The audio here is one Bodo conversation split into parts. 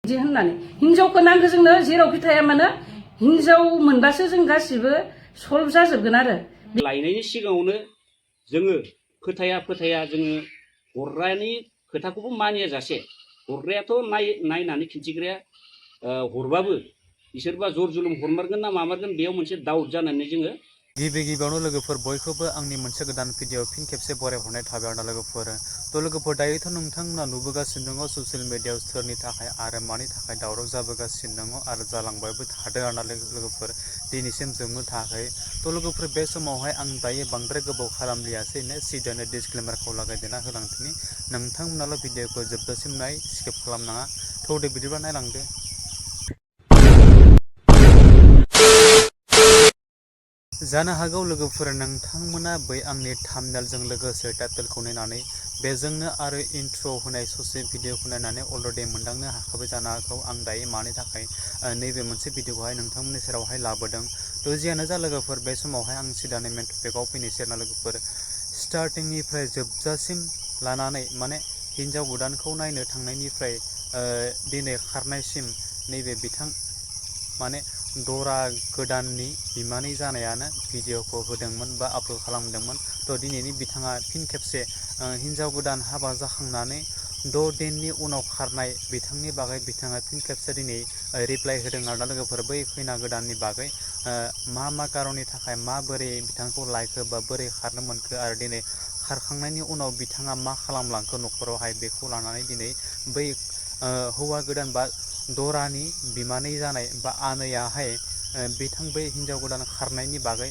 बिदि होननानै हिनजावखौ नांगौ जोंनो जेरावखि थाया मानो हिनजाव मोनबासो जों गासिबो सल्भ जाजोबगोन आरो लायनायनि सिगाङावनो जोङो फोथाया जोङो हरग्रानि खोथाखौबो मानिया जासे हरग्रायाथ' नायनानै खिन्थिग्राया हरबाबो बिसोरबा जर जुलुम हरमारगोन ना मामारगोन बेयाव मोनसे डाउट जानानै जोङो गिबियावनो लोगोफोर बयखौबो आंनि मोनसे गोदान भिडिअ फिन खेबसे बरायहरनाय थाबाय आरोना लोगोफोर। थ' लोगोफोर दायोथ' नोंथांमोना नुबोगासिनो दङ ससियेल मिडियायाव सोरनि थाखाय आरो मानि थाखाय दावराव जाबोगासिनो दङ आरो जालांबायबो थादों आरोना लोगोफोर दिनैसिम जोबनो थाखाय। थ' लोगोफोर बे समावहाय आं दायो बांद्राय गोबाव खालामलियासैनो सिदानो डिसक्लेमारखौ लागायदेरना होलांथिनि नोंथांमोनाल' भिडिअखौ जोबजासिम नाय स्किप खालामनाङा। थ' दे बिदिब्ला नायलांदो। जानो हागौ लोगोफोर नोंथांमोना बै आंनि थाम्बनेलजों लोगोसे टाइटेलखौ नायनानै बेजोंनो आरो इन्ट्र' होनाय ससे भिडिअखौ नायनानै अलरेडि मोनदांनो हाखाबाय जानो हागौ आं दायो मानि थाखाय नैबे मोनसे भिडिअखौहाय नोंथांमोननि सेरावहाय लाबोदों। थ' जियानो जा लोगोफोर बे समावहाय आं सिदानो मेन टपिकआव फैनोसै आरोना लोगोफोर। स्टार्टिंनिफ्राय जोबजासिम लानानै माने हिन्जाव गोदानखौ नायनो थांनायनिफ्राय दिनै खारनायसिम नैबे बिथां माने दरा गोदाननि बिमानै जानायानो भिडिअखौ होदोंमोन बा आपल'ड खालामदोंमोन। थ' दिनैनि बिथाङा फिन खेबसे हिन्जाव गोदान हाबा जाखांनानै 6 दिननि उनाव खारनाय बिथांनि बागै बिथाङा फिन खेबसे दिनै रिप्लाइ होदों आरोना लोगोफोर बै खैना गोदाननि बागै मा कारननि थाखाय माबोरै बिथांखौ लायखो बा बोरै खारनो मोनखो आरो दिनै खारखांनायनि उनाव बिथाङा मा खालामलांखो न'खरावहाय बेखौ लानानै दिनै बै हौवा गोदान बा दरानि बिमानै जानाय बा आनैयाहाय बिथां बै हिन्जाव गोदान खारनायनि बागै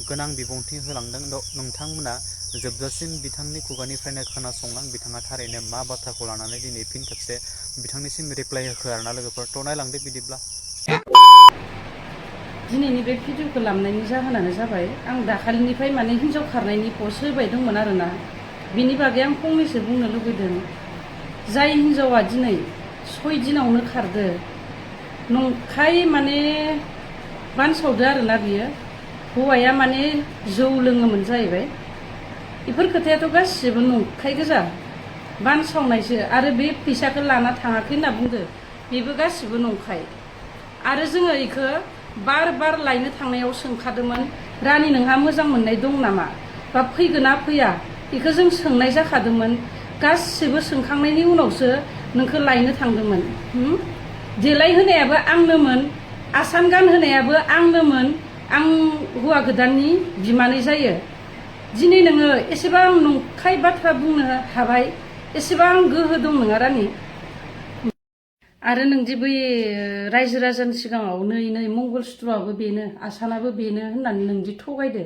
गोनां बिबुंथि होलांदों। नोंथांमोना जोबजासिम बिथांनि खुगानिफ्रायनो खोनासंलां बिथाङा थारैनो मा बाथ्राखौ लानानै दिनै फिन खेबसे बिथांनिसिम रिप्लाइ होखो आरोना लोगोफोर। थ' नायलांदो बिदिब्ला। दिनैनि बे भिडिअखौ लामनायनि जाहोनानो जाबाय आं दाखालिनिफ्राय माने हिन्जाव खारनायनि पस्ट होबाय दंमोन आरोना बिनि बागै आं फंनैसो बुंनो लुबैदों। जाय हिन्जावा दिनै 6 दिनावनो खारदो नंखाय माने बानसावदो आरोना बियो हौवाया माने जौ लोङोमोन जाहैबाय। बेफोर खोथायाथ' गासिबो नंखाय गोजा बानसावनायसो आरो बे फैसाखौ लाना थाङाखै होनना बुंदो बेबो गासिबो नंखाय। आरो जोङो बेखौ बार लायनो थांनायाव सोंखादोंमोन रानि नोंहा मोजां मोननाय दं नामा बा फैगोना फैया बेखौ जों सोंनाय जाखादोंमोन। गासिबो सोंखांनायनि उनावसो नोंखौ लायनो थांदोंमोन। देलाय होनायाबो आंनोमोन आसान गानहोनायाबो आंनोमोन। आं हौवा गोदाननि बिमानै जायो। दिनै नोङो एसेबां नंखाय बाथ्रा बुंनो हाबाय एसेबां गोहो दं नोंहा रानि। आरो नोंदि बै रायजो राजानि सिगाङाव नै मंगलसुत्रआबो बेनो आसानाबो बेनो होननानै नोंदि थगायदो।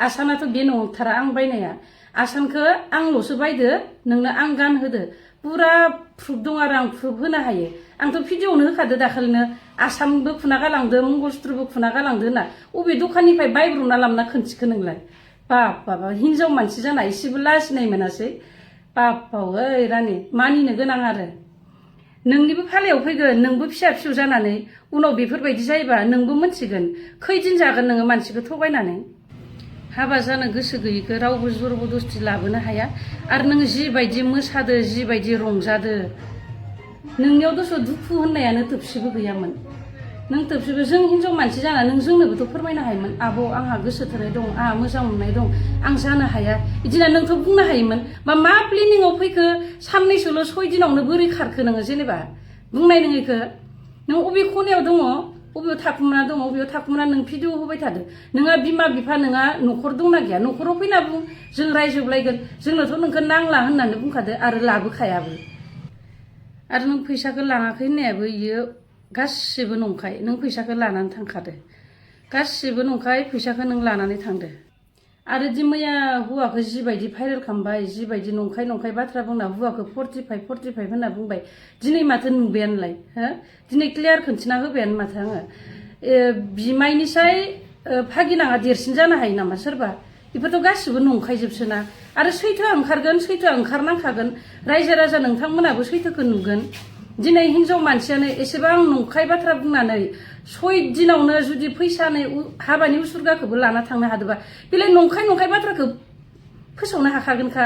आसानाथ' बे नंथारा आं बायनाया आसानखौ आंल'सो बायदो नोंनो आं गानहोदो पुरा प्रुफ दं आरो आं प्रुफ होनो हायो। आंथ' भिडिअ'आवनो होखादो दाखालिनो आसानबो खुना गालांदो मंगलसुत्रबो खुना गालांदो होनना अबे दखाननिफ्राय बायब्रबना लाबोना खोन्थिखो नोंलाय। बाबा हिन्जाव मानसि जाना एसेबो लाजिनाय मोनासै। ओइ रानि मानिनो गोनां आरो नोंनिबो फालायाव फैगोन नोंबो फिसा फिसौ जानानै उनाव बेफोरबायदि जायोबा नोंबो मोनथिगोन खैदिन जागोन नोङो मानसिखौ थगायनानै। हाबा जानो गोसो गैयैखौ रावबो जबरदस्ति लाबोनो हाया। आरो नों जिबायदि मोसादो जिबायदि रंजादो नोंनियाव दस' दुखु होननायानो थोबसेबो गैयामोन। नों थोबसेबो जों हिन्जाव मानसि जाना नों जोंनोबोथ' फोरमायनो हायोमोन आब' आंहा गोसो थोनाय दं आंहा मोजां मोननाय दं आं जानो हाया बिदिना नोंथ' बुंनो हायोमोन। मा प्लेनिंआव फैखो साननैसोल' 6 दिनावनो बोरै खारखो नोङो जेनेबा बुंनाय नों इखो नों अबे खनायाव दङ अबेयाव थाखुमाना दङ अबेयाव थाखुमाना नों भिडिअ होबाय थादो। नोंहा बिमा बिफा नोंहा न'खर दंना गैया न'खराव फैना बुं जों रायजोबलायगोन जोंनोथ' नोंखौ नांला होननानै बुंखादो आरो लाबोखायाबो। आरो नों फैसाखौ लाङाखै होननायाबो इयो गासिबो नंखाय। नों फैसाखौ लानानै थांखादो गासिबो नंखाय फैसाखौ नों लानानै थांदो। आरो दि मैया हौवाखौ जिबायदि भाइरेल खालामबाय जिबायदि नंखाय बाथ्रा बुंना हौवाखौ 45 होनना बुंबाय दिनै माथो नुबायानोलाय हो दिनै क्लियार खोन्थिना होबायानो माथो आङो। बिमायनिसाय भागिनाङा देरसिन जानो हायो नामा सोरबा बेफोरथ' गासिबो नंखायजोबसोना। आरो सैथोआ ओंखारगोन सैथोआ ओंखारनांखागोन रायजो राजा नोंथांमोनाबो सैथोखौ नुगोन। दिनै हिन्जाव मानसियानो एसेबां नंखाय बाथ्रा बुंनानै 6 दिनावनो जुदि फैसानै हाबानि उसुरगाखौबो लाना थांनो हादोंबा बेलाय नंखाय बाथ्राखौ फोसावनो हाखागोनखा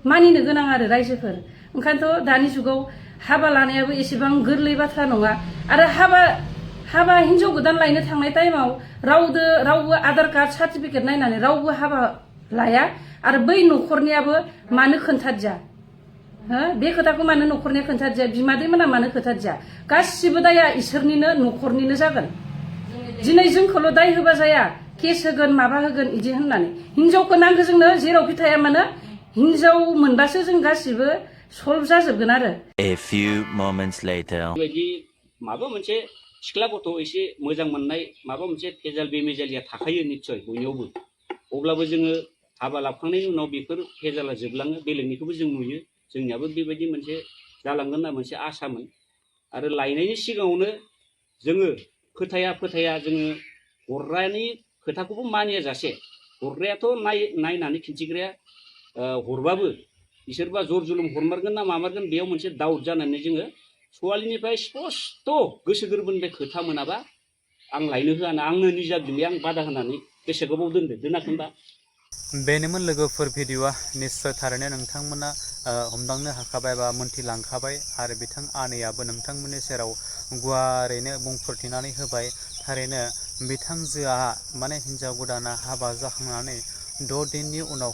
मानिनो गोनां आरो रायजोफोर। ओंखायनोथ' दानि जुगाव हाबा लानायाबो एसेबां गोरलै बाथ्रा नङा आरो हाबा हिनजाव गोदान लायनो थांनाय टाइमाव रावबो आधार कार्ड सार्टिफिकेट नायनानै रावबो हाबा लाया आरो बै न'खरनियाबो मानो खोन्थादिया बे खोथाखौ मानो न'खरनिया खोन्थादिया बिमादै मोना मानो खोन्थादिया गासिबो दाया इसोरनिनो न'खरनिनो जागोन दिनै जोंखौल' दाय होबा जाया केस होगोन माबा होगोन इदि होननानै हिनजावखौ नांगौ जोंनो जेरावखि थाया मानो हिनजाव मोनबासो जों गासिबो सल्भ जाजोबगोन आरो A few moments later बेबायदि माबा मोनसे सिख्ला गथ' एसे मोजां मोननाय माबा मोनसे भेजाल बेमेजालिया थाखायो निस्सय बयनियावबो अब्लाबो जोङो हाबा लाखांनायनि उनाव बेफोर भेजाला जोबलाङो बेलेगनिखौबो जों नुयो जोंनियाबो बेबायदि मोनसे जालांगोन होनना मोनसे आसामोन आरो लायनायनि सिगाङावनो जोङो फोथाया जोङो हरग्रानि खोथाखौबो मानिया जासे हरग्रायाथ' नायनानै खिन्थिग्राया हरबाबो बिसोरबा जर जुलुम हरमारगोन ना मामारगोन बेयाव मोनसे दाउट जानानै जोङो सवालिनिफ्राय स्पस्ट' गोसो गोरबोनिफ्राय खोथा मोनाबा आं लायनो होआना आंनो निजा बिमाया आं बादा होनानै बेसे गोबाव दोनाखैबा बेनोमोन लोगोफोर भिडिअआ निस्सय थारैनो नोंथांमोना हमदांनो हाखाबाय बा मोनथिलांखाबाय आरो बिथां आनैयाबो नोंथांमोननि सेराव गुवारैनो बुंफोरथिनानै होबाय थारैनो बिथांजोआ माने हिन्जाव गोदाना हाबा जाखांनानै 6 दिननि उनाव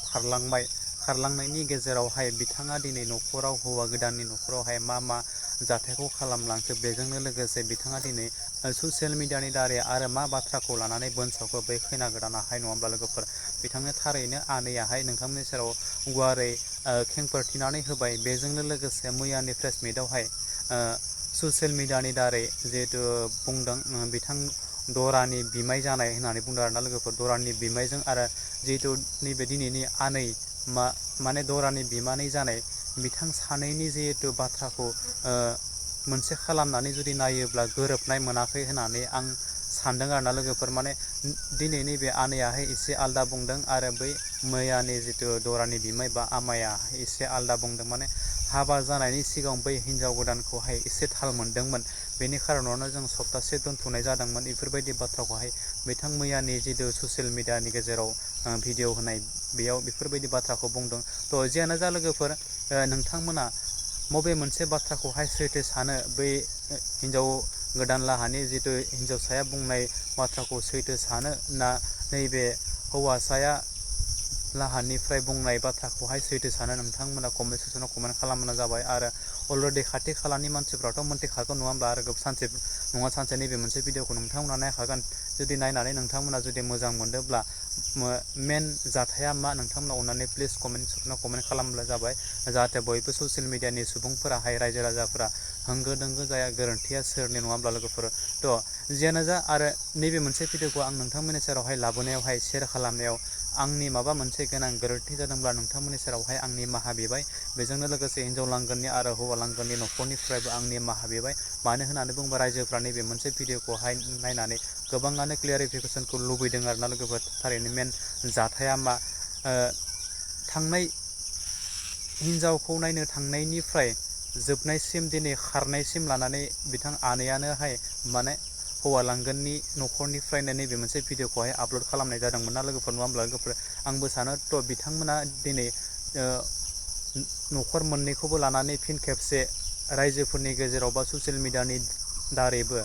खारलांनायनि गेजेरावहाय बिथाङा दिनै न'खराव हौवा गोदाननि न'खरावहाय मा जाथायखौ खालामलांखो बेजोंनो लोगोसे बिथाङा दिनै ससियेल मिडियानि दारै आरो मा बाथ्राखौ लानानै बोनसावखो बै खैना गोदानाहाय नङा होमब्ला लोगोफोर बिथांनो थारैनो आनैयाहाय नोंथांमोननि सेराव गुवारै खेंफोरथिनानै होबाय बेजोंनो लोगोसे मैयानि प्रेस मिटआवहाय ससियेल मिडियानि दारै जिहेतु बुंदों बिथां दरानि बिमाय जानाय होननानै बुंदों आरोना लोगोफोर दरानि बिमायजों आरो जिहेतु नैबे दिनैनि आनै माने दरानि बिमानै जानाय बिथां सानैनि जिहेतु बाथ्राखौ मोनसे खालामनानै जुदि नायोब्ला गोरोबनाय मोनाखै होननानै आं सानदों आरोना लोगोफोर माने दिनै नैबे आनैयाहाय एसे आलदा बुंदों आरो बै मैयानि जितु दरानि बिमाय बा आमाया एसे आलदा बुंदों माने हाबा जानायनि सिगां बै हिन्जाव गोदानखौहाय एसे थाल मोनदोंमोन बेनि खारनावनो जों सप्तासे दोनथ'नाय जादोंमोन बेफोरबायदि बाथ्राखौहाय बिथां मैयानि जितु ससियेल मिडियानि गेजेराव भिडिअ होनाय बेयाव बेफोरबायदि बाथ्राखौ बुंदों थ' जियानो जा लोगोफोर नोंथांमोना बबे मोनसे बाथ्राखौहाय सैथो सानो बै हिन्जाव गोदान लाहानि जितु हिन्जावसाया बुंनाय बाथ्राखौ सैथो सानो ना नैबे हौवासाया लाहानिफ्राय बुंनाय बाथ्राखौहाय सैथो सानो नोंथांमोना कमेन्ट सेक्सनाव कमेन्ट खालामबानो जाबाय आरो अलरेडि खाथि खालानि मानसिफ्राथ' मोनथिखागोन नङा होमबा आरो सानसे नङा सानसे नैबे मोनसे भिडिअखौ नोंथांमोना नायखागोन जुदि नायनानै नोंथांमोना जुदि मोजां मोनदोंब्ला मेन जाथाया मा नोंथांमोना अननानै प्लिज कमेन्ट सेक्सनाव कमेन्ट खालामब्ला जाबाय जाहाथे बयबो ससियेल मिडियानि सुबुंफोराहाय रायजो राजाफोरा होंगो दोंगो जाया गोरोन्थिया सोरनि नङा होमब्ला लोगोफोर थ' जियानो जा आरो नैबे मोनसे भिडिअखौ आं नोंथांमोननि सेरावहाय लाबोनायावहाय शेयार खालामनायाव आंनि माबा मोनसे गोनां गोरोन्थि जादोंब्ला नोंथांमोननि सेरावहाय आं निमाहा बिबाय बेजोंनो लोगोसे हिन्जाव लांगोननि आरो हौवा लांगोननि न'खरनिफ्रायबो आं निमाहा बिबाय मानो होननानै बुङोबा रायजोफ्रा नैबे मोनसे भिडिअखौहाय नायनानै गोबाङानो क्लियारिफिकेसनखौ लुबैदों आरोना लोगोफोर थारैनो मेन जाथाया मा थांनाय हिन्जावखौ नायनो थांनायनिफ्राय जोबनायसिम दिनै खारनायसिम लानानै बिथां आनैयानोहाय माने हौवा लांगोननि न'खरनिफ्रायनो नैबे मोनसे भिडिअखौहाय आपल'ड खालामनाय जादोंमोन ना लोगोफोर नङा होमब्ला लोगोफोर आंबो सानो थ' बिथांमोना दिनै न'खर मोननैखौबो लानानै फिन खेबसे रायजोफोरनि गेजेराव बा ससियेल मिडियानि दारैबो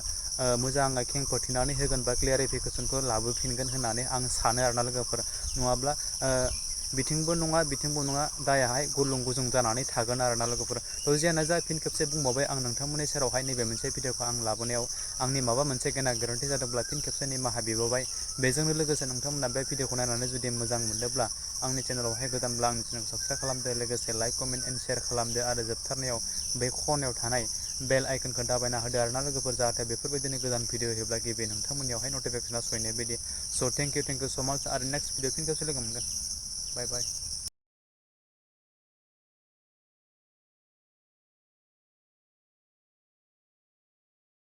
मोजाङै खेंफोरथिनानै होगोन बा क्लियारिफिकेसनखौ लाबोफिनगोन होननानै आं सानो आरोना लोगोफोर नङाब्ला बिथिंबो नङा दायाहाय गुलुं गुजुं जानानै थागोन आरोना लोगोफोर थ' जियानो जा फिन खेबसे बुंबावबाय आं नोंथांमोननि सेरावहाय नैबे मोनसे भिडिअखौ आं लाबोनायाव आंनि माबा मोनसे गोनां गोरोन्थि जादोंब्ला फिन खेबसे निमाहा बिबावबाय बेजोंनो लोगोसे नोंथांमोना बे भिडिअखौ नायनानै जुदि मोजां मोनदोंब्ला आंनि चेनेलावहाय गोदानब्ला आंनि चेनेलखौ साबस्क्राइब खालामदो लोगोसे लाइक कमेन्ट एन्ड शेयार खालामदो आरो जोबथारनायाव बे खनायाव थानाय बेल आइकनखौ दाबायना होदो आरोना लोगोफोर जाहाथे बेफोरबायदिनो गोदान भिडिअ होयोब्ला गिबि नोंथांमोननियावहाय नटिफिकेसना सहैनाय बायदि स' थेंक इउ स' माच आरो नेक्स्ट भिडिअ फिन खेबसे लोगो मोनगोन बाय बाय